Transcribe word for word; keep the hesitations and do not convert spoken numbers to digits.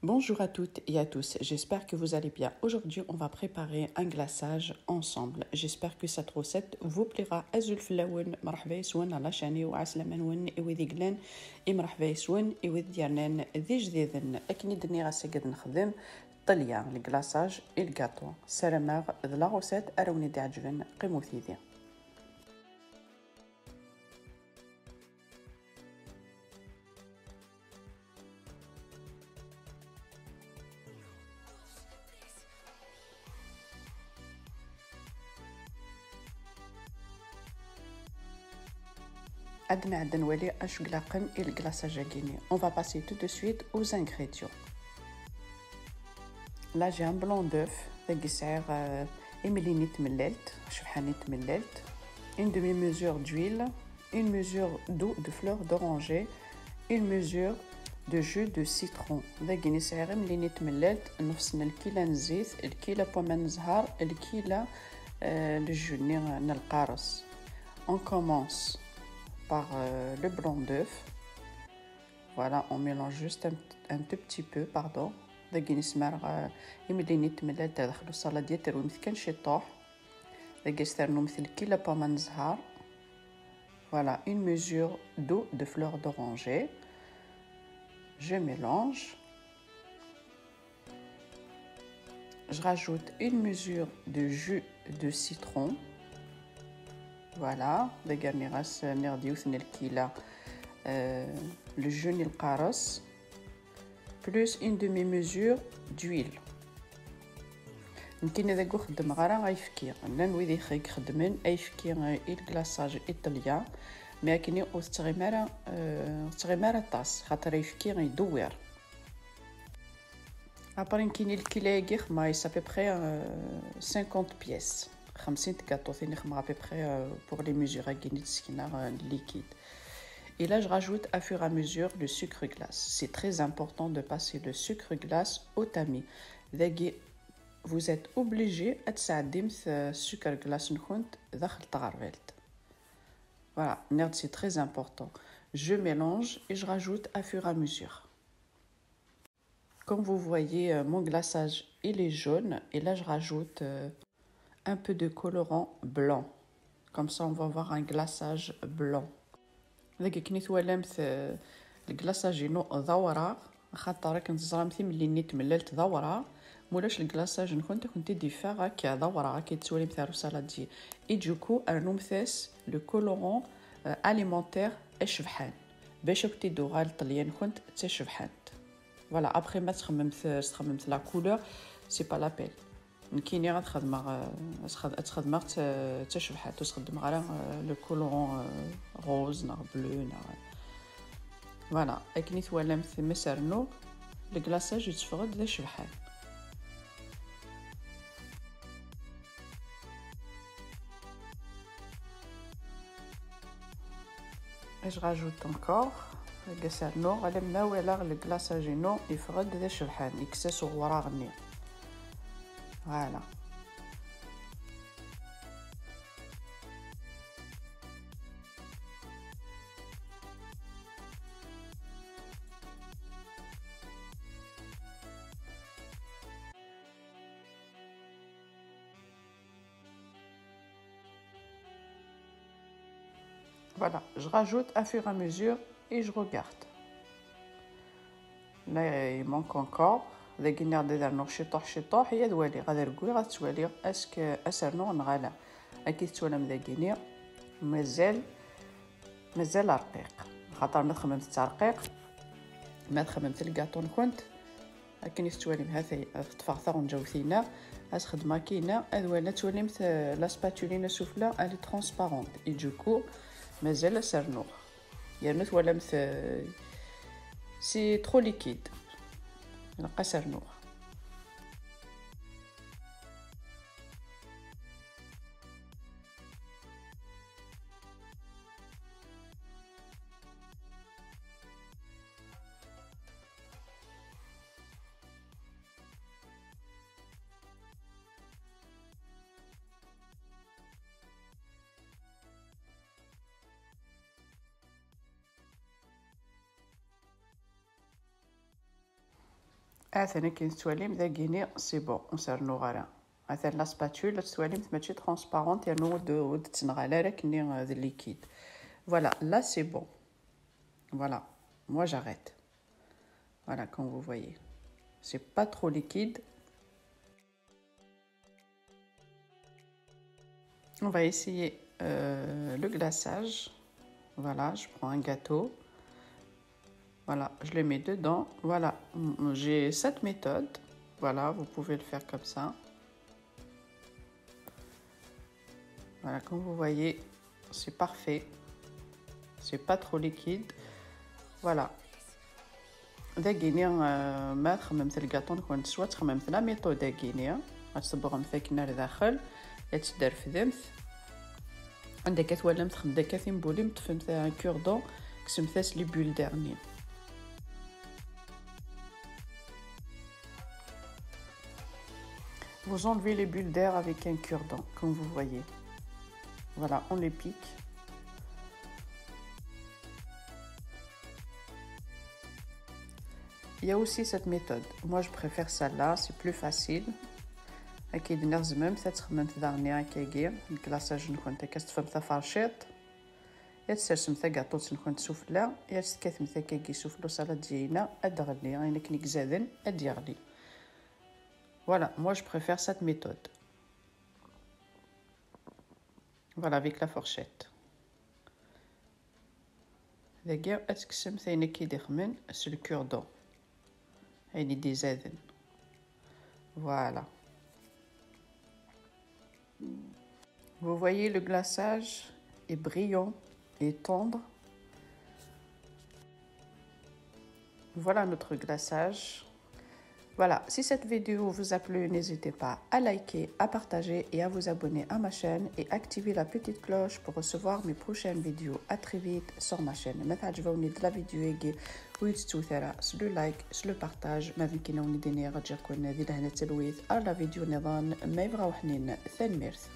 Bonjour à toutes et à tous, j'espère que vous allez bien. Aujourd'hui, on va préparer un glaçage ensemble. J'espère que cette recette vous plaira. Azul fell-awen, مرحبا يسون على شاني وعسلامة نون إوي ذي قلان. إي مرحبا يسون إوي ذي ديالنا ذي جديدن. أكني دني غاسي قد نخدم طليا الكلاصاج الكاطو. سلامة ذ la recette أراوني دي عجبن قيمو ثيدي. عندنا عندنا نولي اش قلاقن الكلاصاج كيني. On va passer tout de suite aux ingrédients. Là j'ai un blanc d'œuf, dagi sɛiɣ imlini tmellalt, cebḥani tmellalt, une demi-mesure d'huile, une mesure d'eau de fleur d'oranger, une mesure de jus de citron. Dagi sɛiɣ imlini tmellalt, nefs n lkila n zzit, lkila n waman n zzher, lkila n jus n lqares. On commence par le blanc d'œuf. Voilà, on mélange juste un, un tout petit peu, pardon. Dagi nismar imlini tmellalt daxel usalad, terwimt kan ciṭuḥ. Dagi s ternumt lkila n waman n zzher. Voilà, une mesure d'eau de fleur d'oranger. Je mélange. Je rajoute une mesure de jus de citron. Voilà, dagi rniɣ-as, rniɣ-d yiwet n lkila le jus n lqares, plus une demi-mesure d'huile. Nekkini dagi ur xeddmeɣ ara ayefki. Llan wid i ixeddmen ayefki i lglaçage iṭelyan, mais akkenni ur tettɣim ara, ur tettɣim ara aṭas, xaṭer ayefki idewwir. Après nekkini lkila-agi xedmeɣ-as à peu près cinquante pièces. Xemsin tgaṭutin i xedmeɣ à peu près pour les mesures-agi i d-ssekneɣ n liquide. Et là, je rajoute à fur et à mesure le sucre glace. C'est très important de passer le sucre glace au tamis. Dagi, vous êtes obligé ad tesɛeddimt sucre glace-nkent daxel tɣerbalt. Voilà, nniɣ-d c'est très important. Je mélange et je rajoute à fur et à mesure. Comme vous voyez, mon glaçage il est jaune et là je rajoute un peu de colorant blanc. Comme ça on va avoir un glaçage blanc. Dagi akken i twalamt, lglaçage-inu d awraɣ, axaṭer akken teẓramt imlini tmellalt d awraɣ, mulac lglaçage-nkent ad kent-id-iffeɣ akka d awraɣ, akka i tettwalimt ar usaladi. Et du coup, rnumt-as le colorant alimentaire acebḥan, bac ad kent-id-tuɣal ṭṭelya-nkent d tacebḥant. Voilà, après ma txemmemt, txemmemt la couleur, c'est pas la peine. Nekkini ad xedmeɣ, ad xedmeɣ d tacebḥant, ur sxeddmeɣ ara le colorant rose neɣ bleu neɣ. Voilà, akken i twalamt ma s-rnuɣ, le glaçage yetteffeɣ-d d acebḥan. Je rajoute encore, dagi s-rnuɣ alamma walaɣ le glaçage-inu yeffeɣ-d d acebḥan, yekkes-as uɣraɣ-nni. Voilà. Voilà, je rajoute à fur et à mesure et je regarde. Là, il manque encore. Dagi nniɣ-d ad rnuɣ ciṭuḥ ciṭuḥ, ad waliɣ, ad rgwiɣ, ad ttwaliɣ est-ce que ad s-rnuɣ neɣ ala. Akken i tettwalam dagini, mazal, mazal rqiq. Xaṭer ma txemmemt d tarqiq, ma txemmemt lgaṭu-nkent, akken i tettwalim, ha-t-ay, ad ṭṭfeɣ taɣenǧawt-ina, ad xedmeɣ akkin, ad wal-, ad twalimt, euh, la spatule-ina sufla, elle est transparente. Et du coup, mazal ad s-rnuɣ. Yernu twalamt, euh, c'est trop liquide. Ilaq ad s-rnuɣ. Atan akken tettwalim dagini, c'est bon, ur s-rennuɣ ara. Atan la spatule, ad tettwalimt mačči transparente, yernu ur d-, ur d-ttneɣal ara akkenni, euh, d liquide. Voilà, là c'est bon. Voilà, moi j'arrête. Voilà, comme vous voyez. C'est pas trop liquide. On va essayer, euh, le glaçage. Voilà, je prends un gâteau. Voilà, je le mets dedans. Voilà, mm, j'ai cette méthode. Voilà, vous pouvez le faire comme ça. Voilà, comme vous voyez, c'est parfait. C'est pas trop liquide. Voilà. Dagini, euh, ma txemmemt lgaṭu-nkent, soit txemmemt la méthode-agini, ad tṣebbremt akken ar daxel, ad tderfdemt. Anda akka twalam txeddem akka timbulin, ṭṭfemt un cure-dent, kksemt-as les bulles d'air-nni. Vous enlevez les bulles d'air avec un cure-dent, comme vous voyez. Voilà, on les pique. Il y a aussi cette méthode. Moi, je préfère celle-là, c'est plus facile. Akken i d-nniɣ, tzemremt ad txemmemt daɣen akkagi, deg glaçage-nkent, akka teṭṭfemt taferciṭ, ad tsersemt tagaṭut-nkent sufella, ad tekkatemt akkagi sufella usalad-ina, ad d-ɣelli, ayen akken i izaden ad d-yeɣli. Voilà, moi je préfère cette méthode. Voilà, avec la fourchette. Dagi, ad tekksemt ayen akka i d-ixemmen s le cure-dent. Ayen i d-izaden. Voilà. Vous voyez, le glaçage est brillant et tendre. Voilà notre glaçage. Voilà, si cette vidéo vous a plu, n'hésitez pas à liker, à partager et à vous abonner à ma chaîne et activer la petite cloche pour recevoir mes prochaines vidéos. À très vite sur ma chaîne. Ma teɛǧeb-awen-id la vidéo-agi, ur yi-tettut ara s le like, s le partage. Ma d nekkini ad wen-d-iniɣ ǧǧiɣ-ken di lehna d talwit ar la vidéo nniḍen ma yebɣa uḥnin. Tanemmirt.